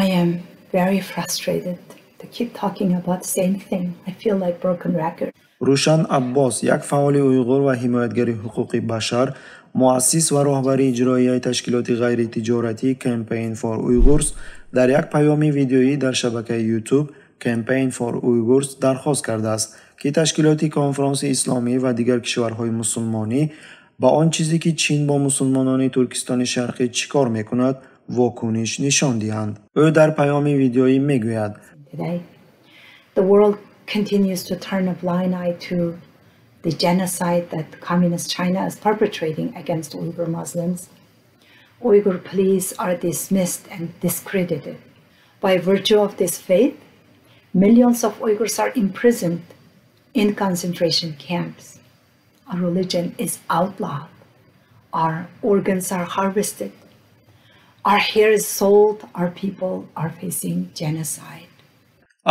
I am very frustrated to keep talking about the same thing. I feel like broken record. Рӯшан Аббос, як фаъоли уйғур ва ҳимоятгари ҳуқуқи башар, муассис ва роҳбари иҷроияи ташкилоти ғайритиҷоратии Campaign for Uyghurs, дар як паёми видеоӣ дар шабакаи YouTube Campaign for Uyghurs дархост кардааст, ки ташкилоти Конфронси Исломӣ ва дигар кишварҳои мусулмонӣ ба он чизе, ки Чин бо мусулмонони Туркистони Шарқӣ чӣ кор мекунад, вокуниш нишон диҳанд. Ӯ дар паёми видеоӣ мегӯяд: Today, the world continues to turn a blind eye to the genocide that Communist China is perpetrating against Uyghur Muslims. Uyghur police are dismissed and discredited. By virtue of this faith, millions of Uyghurs are imprisoned in concentration camps. Our religion is outlawed. Our organs are harvested. Our hair is sold. Our people are facing genocide.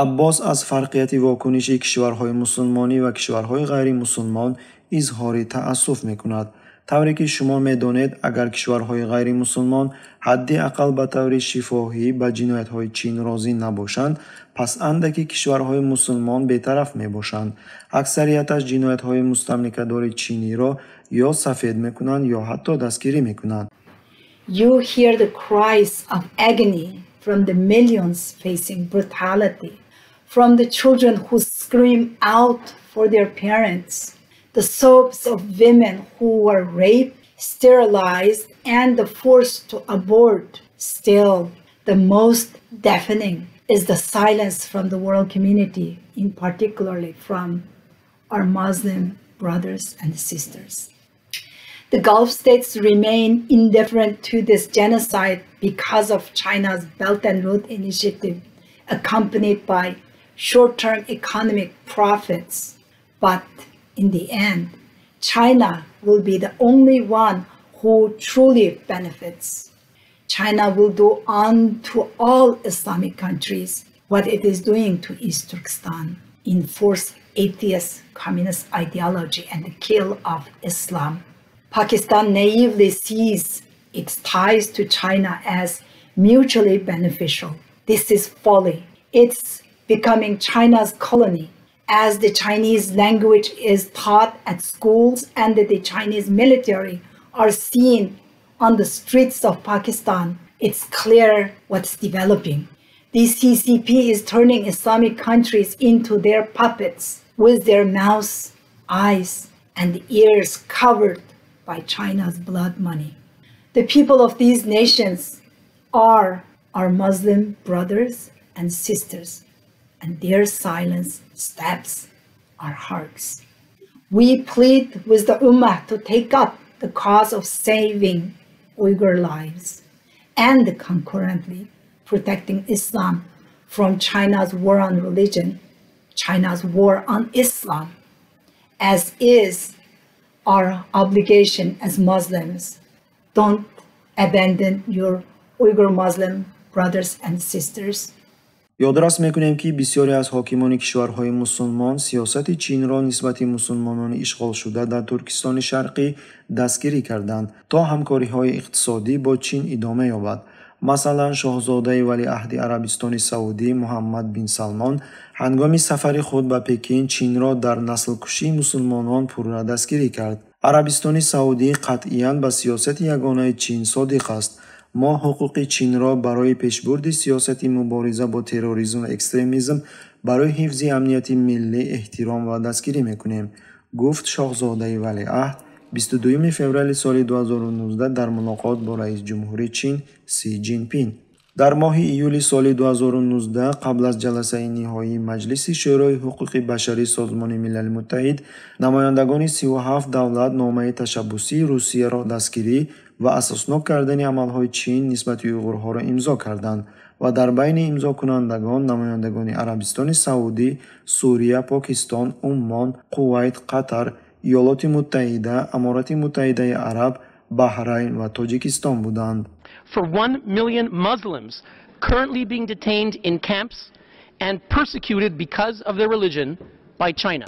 Аббос аз фарқияти вокуниши кишварҳои мусулмонӣ ва кишварҳои ғайримусулмон изҳори таассуф мекунад. Тавре ки шумо медонед, агар кишварҳои ғайримусулмон ҳадди ақал ба таври шифоҳӣ ба ҷиноятҳои Чин розӣ набошанд, пас андаке кишварҳои мусулмон бетараф мебошанд. Аксарияташ ҷиноятҳои мустамликадори чиниро ё сафед мекунанд, ё ҳатто дастгирӣ мекунанд. You hear the cries of agony from the millions facing brutality, from the children who scream out for their parents, the sobs of women who were raped, sterilized, and forced to abort. Still, the most deafening is the silence from the world community, in particularly from our Muslim brothers and sisters. The Gulf states remain indifferent to this genocide because of China's Belt and Road Initiative, accompanied by short-term economic profits. But in the end, China will be the only one who truly benefits. China will do unto all Islamic countries what it is doing to East Turkestan, enforce atheist communist ideology and the kill of Islam. Pakistan naively sees its ties to China as mutually beneficial. This is folly. It's becoming China's colony, as the Chinese language is taught at schools and the Chinese military are seen on the streets of Pakistan. It's clear what's developing. The CCP is turning Islamic countries into their puppets, with their mouths, eyes, and ears covered by China's blood money. The people of these nations are our Muslim brothers and sisters, and their silence stabs our hearts. We plead with the Ummah to take up the cause of saving Uyghur lives and concurrently protecting Islam from China's war on religion, China's war on Islam, as is our obligation as Muslims. Don't abandon your Uyghur Muslim brothers and sisters. Ёдрас мекунем, ки бисёре аз ҳокимони кишварҳои мусулмон сиёсати Чинро нисбати мусулмонони ишғолшуда дар Туркистони Шарқӣ дастгирӣ карданд, то ҳамкориҳои иқтисодӣ бо Чин идома ёбад. Масалан, шоҳзодаи валиаҳди Арабистони Саудӣ Муҳаммад бин Салмон ҳангоми сафари худ ба Пекин Чинро дар наслкушии мусулмонон пурра дастгирӣ кард. Арабистони Саудӣ қатъиян ба сиёсати ягонаи Чин содиқ аст. Мо ҳуқуқи Чинро барои пешбурди сиёсати мубориза бо терроризм ва экстремизм барои ҳифзи амнияти миллӣ эҳтиром ва дастгирӣ мекунем, гуфт шоҳзодаи валиаҳд 22 феврали соли 2019 дар мулоқот бо раисҷумҳури Чин Си Ҷинпин. Дар моҳи июли соли 2019, қабл аз ҷаласаи ниҳоии Маҷлиси Шӯрои ҳуқуқи башарии Созмони Милали Муттаҳид, намояндагони 37 давлат номаи ташаббусии Русияро дастгирӣ ва асоснок кардани амалҳои Чин нисбати уйғурҳоро имзо карданд ва дар байни имзокунандагон намояндагони Арабистони Саудӣ, Сурия, Покистон, Уммон, Қувайт, Қатар, Иёлоти Муттаҳида, Аморати Муттаҳидаи Араб, Баҳрайн ва Тоҷикистон буданд. For 1 million Muslims currently being detained in camps and persecuted because of their religion by China.